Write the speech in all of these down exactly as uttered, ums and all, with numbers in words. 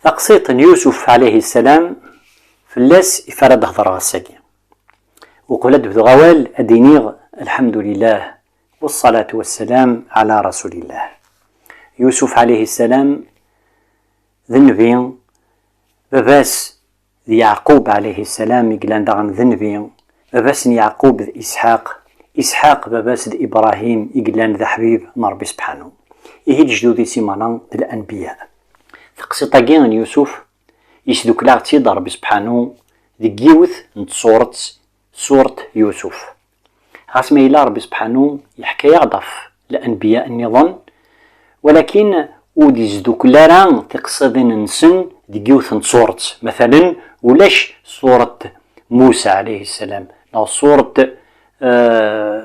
Taqsiṭ n Yusuf ɛalayhi ssalam, fell-as i ara d-hedreɣ ass-agi. Uqbel ad d-bduɣ awal, ad d-iniɣ: Lḥemdulillah, wassalatu wassalam ɛala rasulillah. Yusuf ɛalayhi ssalam d nnbi, baba-s d Yeɛqub ɛalayhi ssalam i yellan daɣen d nnbi, baba-s n Yeɛqub d Isḥaq, Isḥaq baba-s d Ibṛahim i yellan d aḥbib n Ṛebbi sebḥanu. Ihi lejdud-is imana d lanbiya. Taqsiṭ-agi n Yusuf, yesdukkel-aɣ-tt-id Ṛebbi sebḥanu deg yiwet n tsuret, suret Yusuf. Ɣas ma yella Ṛebbi sebḥanu yeḥka-yaɣ-d ɣef lanbiya nniḍen, walakin ur d-yesdukkel ara tiqsiḍin-nsen deg yiwet n tsuret. Matalen, ulac suret Musa ɛalayhi ssalam neɣ suret, eh,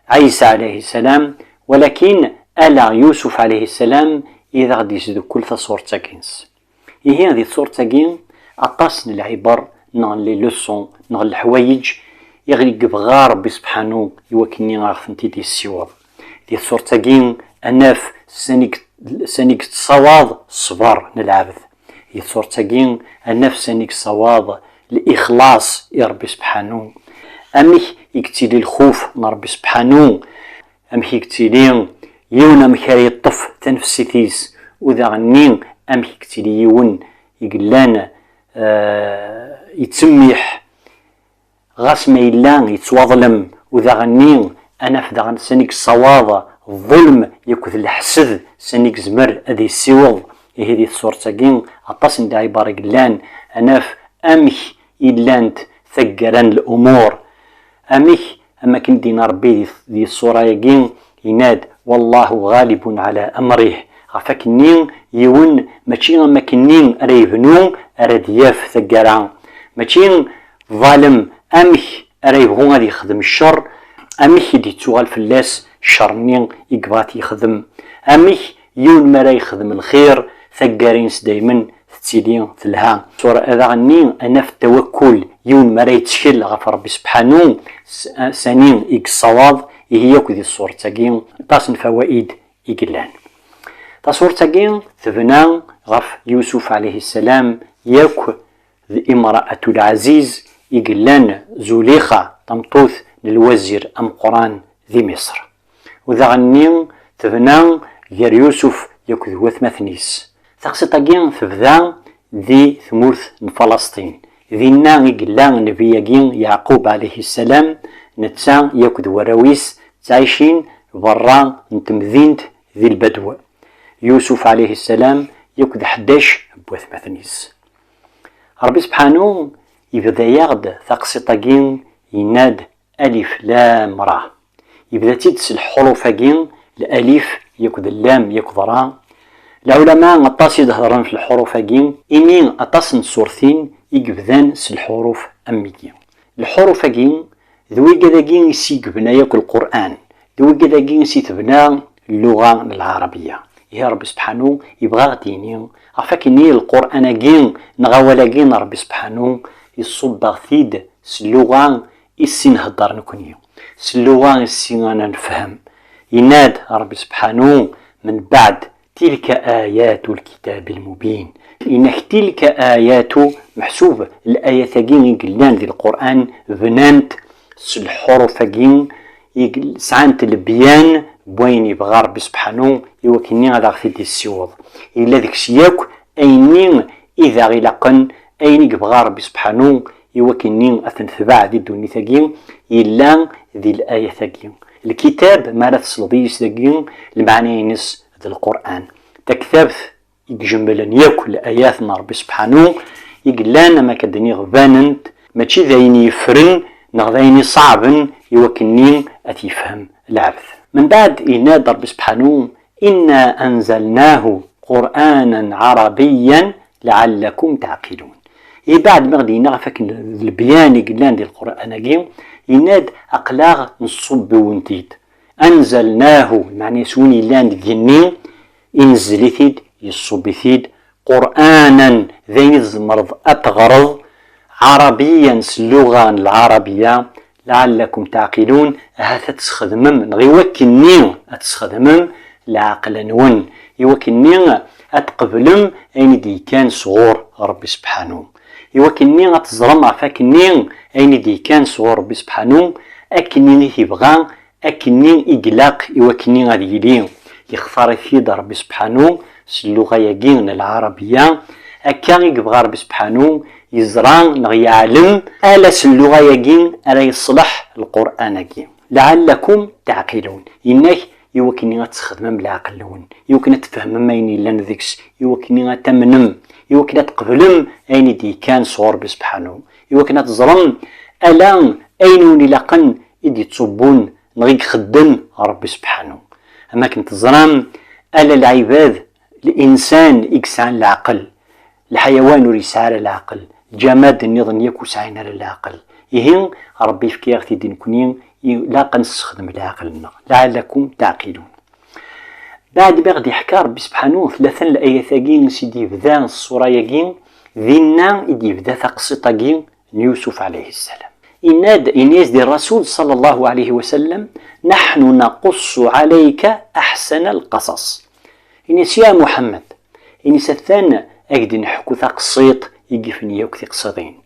Ɛisa ɛalayhi ssalam, walakin ala Yusuf ɛalayhi ssalam i d aɣ-d-yesdukkel tasuret-agi-ines. Ihi, di tsuret-agi, aṭas n lɛiber, neɣ n les leçons, neɣ n leḥwayeǧ i ɣ-yebɣa Ṛebbi sebḥanu i wakken-nni a ɣ-tent-id-yessiweḍ. Di tsuret-agi, ad naf sani i, sani i yettṣawaḍ ṣṣber n lɛebd. Di tsuret-agi, ad naf sani i yessawaḍ lixlaṣ i Ṛebbi sebḥanu. Amek i yettili lxuf n Ṛebbi sebḥanu? Amek i yettili yiwen, amek ara yeṭṭef tanefsit-is, u daɣen-nni amek i yettili yiwen i yellan, eh, yettemmiḥ, ɣas ma yella yettwaḍlem, u daɣen-nni ad naf daɣen sani i yessawaḍ ḍḍulm akked leḥsed, sani i yezmer ad yessiweḍ. Ihi di tsuret-agi aṭas n lɛiber i yellan, ad naf amek i llant taggara n lumuṛ. Amek, am akken d-yenna Ṛebbi di, di ṣṣura-agi, yenna-d: "Wallahu ɣalibun ɛala amrih." Ɣef wakken-nni yiwen mačči am wakken-nni ara yebnu, ara d-yaf taggara. Mačči ḍalem amek ara yebɣu ad yexdem cceṛ, amek i d-yettuɣal fell-as cceṛ-nni i yebɣa ad t-yexdem. Amek yiwen mi ara yexdem lxir, taggara-ines daymen tettili telha. Ṣṣura daɣen-nni ad naf tawakkul, yiwen mi ara yettkel ɣef Ṛebbi sebḥanu, s-, sani i yessawaḍ. Ihi yakk di tṣuṛt-agi aṭas n fawaid i yellan. Taṣuṛt-agi tebna ɣef Yusuf ɛalayhi ssalam yakk d Imra'atul Ɛaziz i yellan, Zulixa, tameṭṭut n lwazir ameqqran di Miṣr. U daɣen-nni tebna gar Yusuf yakk d watmaten-is. Taqsiṭ-agi tebda di tmurt n Falasṭin. Dinna i yella nnbi-agi Yeɛqub ɛalayhi ssalam, netta yakk d warraw-is ttɛicin berra n temdint di lbadw. Yusuf ɛalayhi ssalam yakk d ḥdac n watmaten-is. Ṛebbi sebḥanu yebda-yaɣ-d taqsiṭ-agi, yenna-d: Alif Lam Ra. Yebda-tt-id s leḥruf-agi, lɛalif yakk d llam yakk d ra. Lɛulama aṭas i d-hedren f leḥruf-agi, imi aṭas n tsurtin i yebdan s leḥruf am wigi. Leḥruf-agi d wigad-agi i s-yebna yakk Lqur'an, d wigad-agi i s-tebna lluɣa n lɛarabiya. Ihi Ṛebbi sebḥanu yebɣa ad ɣ-d-yini ɣef wakken-nni Lqur'an-agi neɣ awal-agi n Ṛebbi sebḥanu iṣubb-aɣ-t-id s lluɣa i s-inhedder nekni, s lluɣa i s-, ara nefhem. Yenna-d Ṛebbi sebḥanu: "Min baɛd, tilka ayatul kitabil mubin." Yenna-k tilka ayatu, meḥsub layat-agi i yellan di Lqur'an bnant s lḥuruf-agi i yel-, sɛant lebyan n wayen yebɣa Ṛebbi sebḥanu i wakken-nni ad aɣ-t-id-yessiweḍ. Yella deg-s yakk ayen-nni i d aɣ-ilaqen, ayen i yebɣa Ṛebbi sebḥanu i wakken-nni ad t-netbeɛ di ddunit-agi, yella di layat-agi. Lkitab, mi ara tesleḍ yis dagi, lmeɛna-ines d Lqur'an. Taktabt i ijemmlen yakk layat n Ṛebbi sebḥanu, i yellan, am akka d-nniɣ, banent, mačči d ayen yeffren neɣ d ayen iṣeɛben i wakken-nni ad t-yefhem lɛebd. Min baɛd, yenna-d Ṛebbi sebḥanu: "Inna anzalnahu qur'anan ɛarabiyan lɛallakum taɛqilun." Ibaɛd mi ɣ-d-yenna ɣef wakken d lebyan i yellan di Lqur'an-agi, yenna-d: "Aql-aɣ nṣubb-iwen-t-id." Anzalnahu, lmeɛna-s win yellan deg igenni, inezzel-it-id, yeṣṣubb-it-id, Qur'anan, d ayen i tzemreḍ ad teɣreḍ, Ɛarabiyan, s lluɣa n lɛarabiya, lɛallakum taɛqilun, ahat ad tesxedmem, neɣ i wakken-nni ad tesxedmem, leɛqel-nwen, i wakken-nni ad tqeblem ayen i d-yekkan sɣur Ṛebbi Sebḥanu, i wakken-nni ad teẓrem ɣef wakken-nni ayen i d-yekkan sɣur Ṛebbi Sebḥanu, akken i t-yebɣa, akken i ilaq i wakken ad yili. Yextar-it-id Ṛebbi Sebḥanu s lluɣa-agi n lɛarabiya, akka i yebɣa Ṛebbi Sebḥanu yeẓra neɣ yeɛlem ala s lluɣa-agi ara yeṣleḥ Lqur'an-agi. Lɛallakum teɛqilun. Yenna-k i wakken ad txedmem leɛqel-nwen, i wakken ad tfehmem ayen yellan deg-s, i wakken ad tamnem, i wakken ad tqeblem ayen i d-yekkan sɣur Ṛebbi Sebḥanu, i wakken ad teẓrem ala ayen wen ilaqen i d-yettṣubbun neɣ i ixeddem Ṛebbi Sebḥanu. Am akken teẓram, ala lɛibad, linsan i yesɛan leɛqel, lḥayawan ur yesɛi ara leɛqel, lǧamad nniḍen yakk ur sɛin ara leɛqel. Ihi, Ṛebbi yefka-yaɣ-t-id i nekni, ilaq ad nessexdem leɛqel-nneɣ, lɛallakum teɛqilun. Baɛd mi ɣ-d-iḥka Ṛebbi Sebḥanu tlata n layat-agi i s-id-yebda ṣṣura-agi, dinna i d-yebda taqsiṭ-agi n Yusuf ɛalayhi ssalam. Yenna-d, yenna-yas-d i Ṛṛasul ṣalla Llahu ɛalayhi wa sallam: "Naḥnu naquṣṣu ɛalayka aḥsana lqaṣaṣ." Ini-as: "Ya Muḥemmed," ini-as, "atan ad k-d-neḥku taqsiṭ i yifen yakk tiqsiḍin."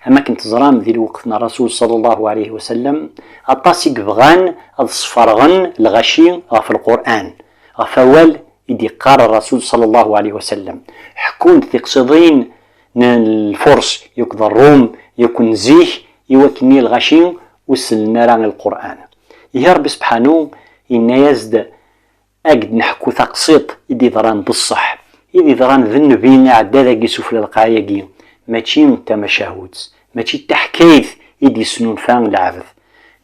Am akken teẓram, di lweqt n Ṛṛasul ṣalla Llahu ɛalayhi wa sallam, aṭas i yebɣan ad sferɣen lɣaci ɣef Lqur'an, ɣef wawal i d-yeqqar Ṛṛasul ṣalla Llahu ɛalayhi wa sallam. Ḥekkun-d tiqsiḍin n Lfurs yakk d Ṛṛum yakk n zik, i wakken i lɣaci ur sellen ara i Lqur'an. Ihi Ṛebbi Sebḥanu yenna-yas-d: "Ad k-d-neḥku taqsiṭ i d-yeḍran d ṣṣeḥ, i d-yeḍran d nnbi iɛedda dagi sufella lqaɛa-agi, mačči d tamacahut, mačči d taḥkayt i d-yesnulfa lɛebd.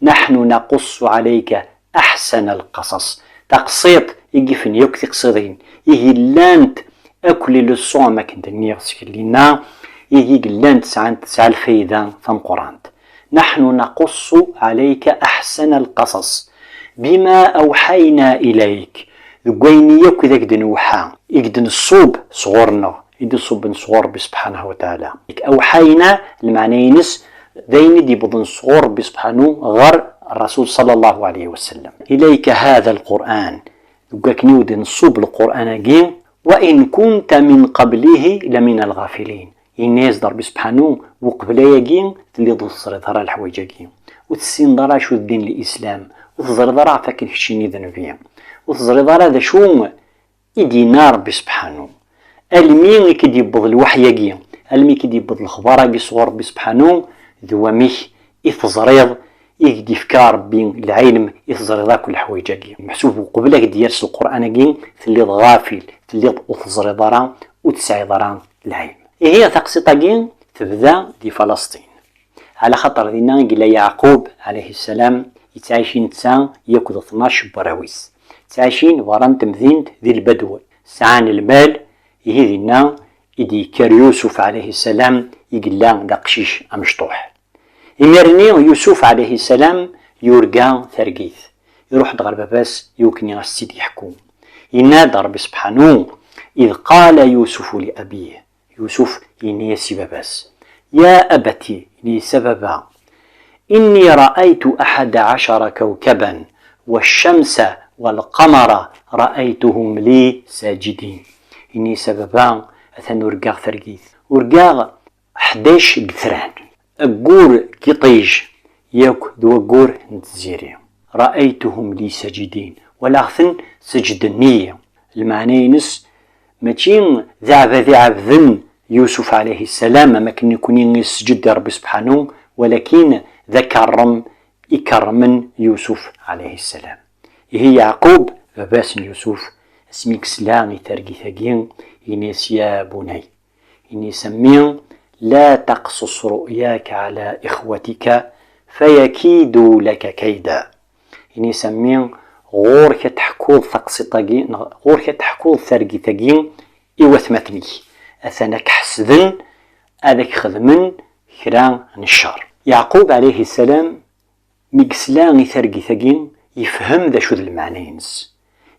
Naḥnu naquṣṣu ɛalayka aḥsana lqaṣaṣ." Taqsiṭ i yifen yakk tiqsiḍin, ihi llant akk les leçons, am akken d-nniɣ seg llinna, ihi llant sɛant, tesɛa lfayda tameqqrant. "Naḥnu naquṣṣu ɛalayka aḥsana lqaṣaṣ, bima awḥayna ilayk." Deg wayen yakk i d ak-d-newḥa, i k-d-nṣub sɣur-neɣ, i d-iṣubben sɣur Ṛebbi Sebḥanahu wa Taɛala. Awḥayna, lmeɛna-ines, d ayen i d-yewwḍen sɣur Ṛebbi Sebḥanu ɣer Ṛṛasul ṣalla Llahu ɛalayhi wa sallam. "Ilayka hada Lqur'an", deg wakken i wen-d-nṣub Lqur'an-agi, "wa in kunta min qablihi la mina lɣafilin." Yenna-yas-d Ṛebbi Sebḥanu, uqbel ayagi telliḍ ur teẓriḍ ara leḥwayeǧ-agi, ur tessineḍ ara acu d ddin n Lislam, ur teẓriḍ ara ɣef akken keččini d nnbi, ur teẓriḍ ara d acu i d-yenna Ṛebbi Sebḥanu. Almi i k-id-yewweḍ lwaḥy-agi, almi i k-id-yewweḍ lexbar-agi sɣur Ṛebbi Sebḥanu, d wamek i teẓriḍ, i k-d-yefka Ṛebbi lɛilm, i teẓriḍ akk leḥwayeǧ-agi. Meḥsub uqbel ad k-d-yers Lqur'an-agi, telliḍ ɣafil, telliḍ ur teẓriḍ ara, ur tesɛiḍ ara lɛilm. Ihi taqsiṭ-agi tebda di Falasṭin. Ɛla xaṭer dinna i yella Yeɛqub ɛalayhi ssalam, yettɛici netta yakk d tnac n warraw-is. Ttɛicin berra n temdint di lbadw, sɛan lmal, ihi dinna i d-yekker Yusuf ɛalayhi ssalam, i yella d aqcic amecṭuḥ. Imir-nni Yusuf ɛalayhi ssalam yurga targit, iruḥ-d ɣer baba-s i wakken ad as-tt-id-yeḥku. Yenna-d Ṛebbi Sebḥanu: "Id qala Yusufu li abih." Yusuf yenna-yas i baba-s: "Ya abati," yenna-yas: "A baba, inni ra'aytu aḥada ɛacra kawkaban, waccamsa walqamara ra'aytuhum li sajidin." Yenna-yas: "A baba, atan urgaɣ targit, urgaɣ ḥdac n yitran, aggur n yiṭij yakk d waggur n tziri. Ra'aytuhum li sajidin, walaɣ-ten seǧden-iyi." Lmeɛna-ines, mačči d aɛbad i ɛebden Yusuf ɛalayhi ssalam, am akken nekni i nesǧed i Ṛebbi Sebḥanu, walakin d akerrem i kerrmen Yusuf ɛalayhi ssalam. Ihi Yeɛqub, baba-s n Yusuf, asmi yesla i targit-agi, yenna-yas: "Ya bunay," yenna-yas: "A mmi, la taqṣuṣ ru'yaka ɛala ixwatika fayakidu laka kayda." Yenna-yas: "A mmi, ɣur-k ad teḥkuḍ taqsiṭ-agi, neɣ ɣur-k ad teḥkuḍ targit-agi i watmaten-ik. Atan ad k-ḥesden, ad ak-xedmen kra n ccer." Yeɛqub ɛalayhi ssalam, mi yesla i targit-agi, yefhem d acu d lmeɛna-ines.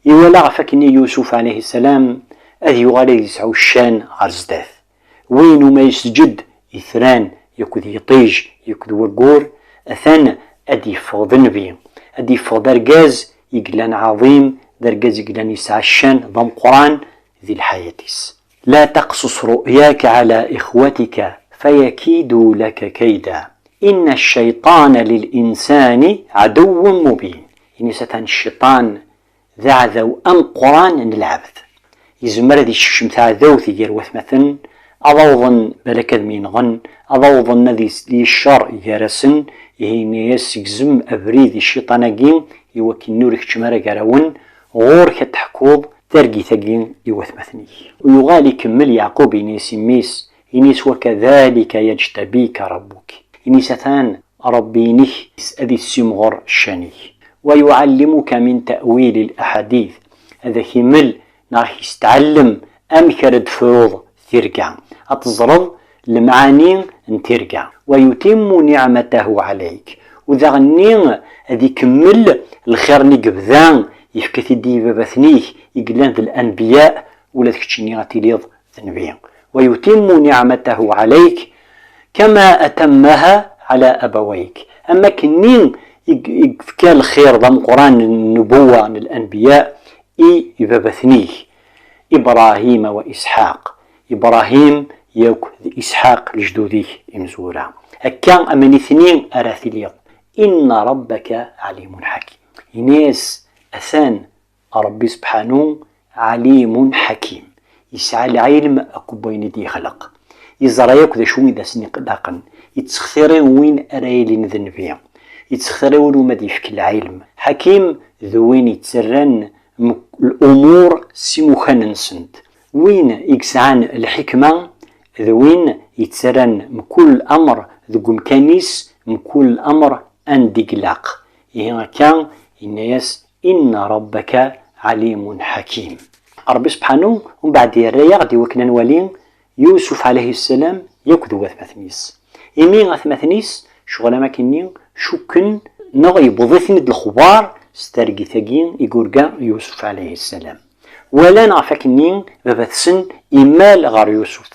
Iwala ɣef akken i Yusuf ɛalayhi ssalam ad yuɣal ad yesɛu ccan ɣer zdat. Win umi yesǧed itran yakk d yiṭij yakk d waggur, atan ad yeffeɣ d nnbi, ad yeffeɣ d argaz i yellan ɛaḍim, d argaz i yellan yesɛa ccan d ameqqran di lḥayat-is. لا تقصص رؤياك على إخوتك فيكيدوا لك كيدا إن الشيطان للإنسان عدو مبين. Ini-as atan cciṭan d aɛdaw ameqqran n lɛebd. Yezmer ad yekcem taɛdawt gar watmaten, ad awḍen balak ad myenɣen, ad awḍen ad yesli ccer gar-asen, ihi ini-as segzem abrid i cciṭan-agi i wakken ur ikeččem ara gar-awen, ɣur-k ad teḥkuḍ targit-agi i watmaten-ik. U yuɣal ikemmel Yeɛqub ini-as i mmi-s, ini-as وكذلك يجتبيك ربك. Ini-as atan Ṛebbi-inek ad issimɣer ccan-ik. ويعلمك من تأويل الأحاديث. Ad ak-imel neɣ ad ak-yestɛellem amek ara d-tefruḍ tirga. Ad teẓreḍ lemɛani n tirga. ويتم نعمته عليك. U daɣenni ad ikemmel lxir-nni yebda yefka-t-id i yibabaten-ik i yellan d lanbiya, ula d keččini ad tiliḍ d nnbi. ويتم نعمته عليك كما أتمها على أبويك. Am akken-nni i i yefka lxir d ameqqran n nnubuwa n lanbiya i ibabaten-ik, إبراهيم وإسحاق. Ibrahim yakk d Isḥaq, lejdud-ik imezwura. Akka am nitni ara tiliḍ. إن ربك عليم حكيم. Ini-as, atan Ṛebbi sebḥanu ɛalimun ḥakim, yesɛa lɛilm akk n wayen i d-yexleq, yeẓra yakk d acu i d asen-ilaqen, yettextiri win ara yilin d nnbi, yettextiri win umi ad yefk lɛilm. Ḥakim d win yettarran m-, lumuṛ s imukan-nsent. Win i yesɛan lḥikma d win yettarran mkul amr deg umkan-is, mkul amr anda i ilaq. Ihi akka, yenna-yas, إن ربك عليم حكيم. Ṛebbi sebḥanu, umbeɛd yerra-yaɣ-d i wakken ad nwali Yusuf ɛalayhi ssalam yakk d watmaten-is. Imi atmaten-is, ccɣel am akken-nni, cukken neɣ yewweḍ-iten-id lexbar s targit-agi i yurga Yusuf ɛalayhi ssalam. Walan ɣef akken-nni baba-tsen imal ɣer Yusuf.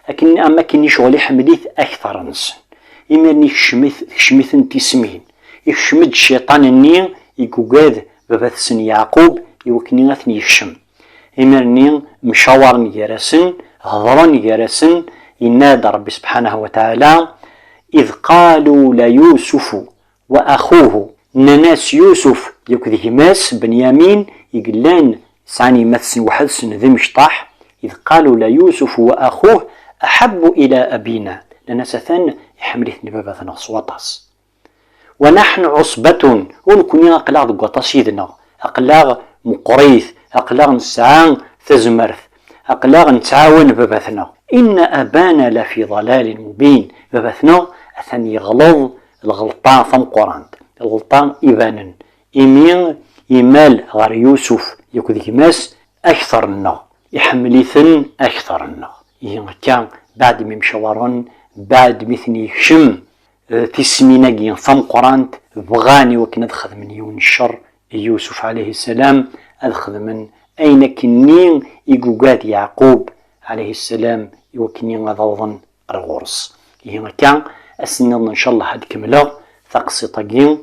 Akken, am akken-nni ccɣel iḥemmel-it akteṛ-nsen. Imiren ikcem-it-, tekcem-iten tismin. Ikcem-d cciṭan-nni i yugad baba-tsen Yeɛqub i wakken ad ten-yekcem. Imiren-nni mcawaren gar-asen, hedṛen gar-asen, yenna-d Ṛebbi subḥanahu wa taɛala, إذ قالوا ليوسف وأخوه. Nnan-as Yusuf yakk d gma-s Benyamin, i yellan sɛan yemma-tsen weḥd-sen d imecṭaḥ, إذ قالوا ليوسف وأخوه أحب إلى أبينا. Nnan-as atan iḥemmel-iten baba-tneɣ s waṭas. ونحن عصبة, u nekkni aql-aɣ deg waṭas yid-neɣ, aql-aɣ meqqrit, aql-aɣ nesɛa tazmert, aql-aɣ nettɛawan baba-tneɣ. إن أبانا لفي ضلال مبين. Baba-tneɣ atan yeɣleḍ lɣelṭa tameqqrant, lɣelṭa ibanen, imi imal ɣer Yusuf yakk d gma-s akteṛ-nneɣ, iḥemmel-iten akteṛ-nneɣ. Ihi akka, baɛd mi mcawaren, baɛd mi ten-yekcem, eh, tismin-agi tameqqrant, bɣan i wakken ad xedmen yiwen n cceṛ i Yusuf ɛalayhi ssalam, ad xedmen ayen akkenni i yugad Yeɛqub ɛalayhi ssalam i wakken ad awḍen ar ɣur-s. Ihi akka, ass nniḍen ncallah ad kemmleɣ taqsiṭ-agi,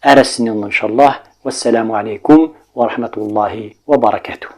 ar ass nniḍen ncallah. والسلام عليكم ورحمة الله وبركاته.